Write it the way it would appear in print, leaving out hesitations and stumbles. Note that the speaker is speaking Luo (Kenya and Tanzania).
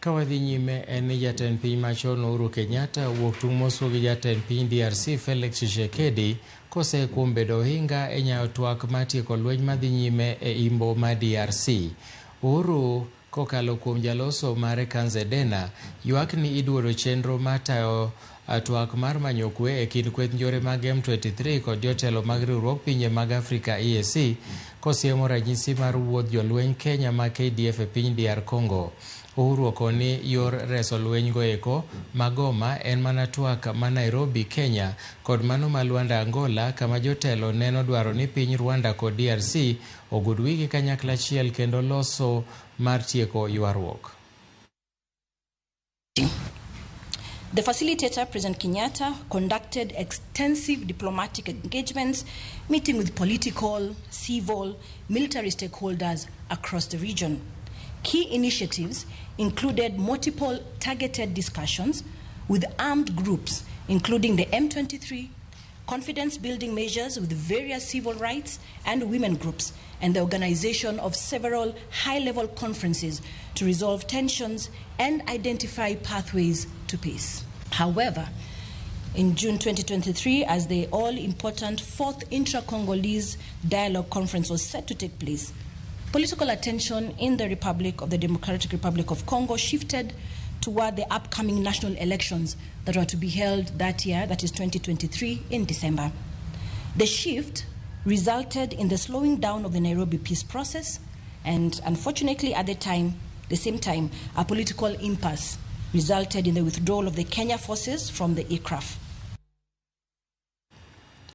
Ka wadhi nyime en ni jatend piny machon Uhuru Kenyatta owuok tung' mosuo gi jatend piny DRC Felix Tshisekedi kose kuom bedo ohinga e nyayo twak mar tieko lweny madhi nyime e imbo ma DRC. Uhuru kokalo kuom jaloso mare Kanze Dena ywak ni iduodo chenro mar tayo twak mar manyo kwe e kind kweth njore mag M23 kod jotelo mag riwruog pinje mag Afrika EAC kosiemo ranyisi mar wuodh jolweny Kenya ma KDF e piny DR Congo. Uhuru okoni yor reso lweny goeko ma Goma en mana twak ma Nairobi, Kenya kod mano ma Luanda, Angola kama jotelo neno dwaro ni piny Rwanda kod DRC ogud wigi kanyakla achiel kendo loso mar tieko ywaruok. The facilitator, President Kenyatta, conducted extensive diplomatic engagements, meeting with political, civil, military stakeholders across the region. Key initiatives included multiple targeted discussions with armed groups, including the M23, confidence building measures with various civil rights and women groups, and the organization of several high level conferences to resolve tensions and identify pathways to peace. However, in June 2023, as the all important fourth Intra Congolese Dialogue Conference was set to take place, political attention in the Republic of the Democratic Republic of Congo shifted toward the upcoming national elections that were to be held that year, that is 2023, in December. The shift resulted in the slowing down of the Nairobi peace process, and unfortunately, at the time, the same time, a political impasse resulted in the withdrawal of the Kenya forces from the EACRF.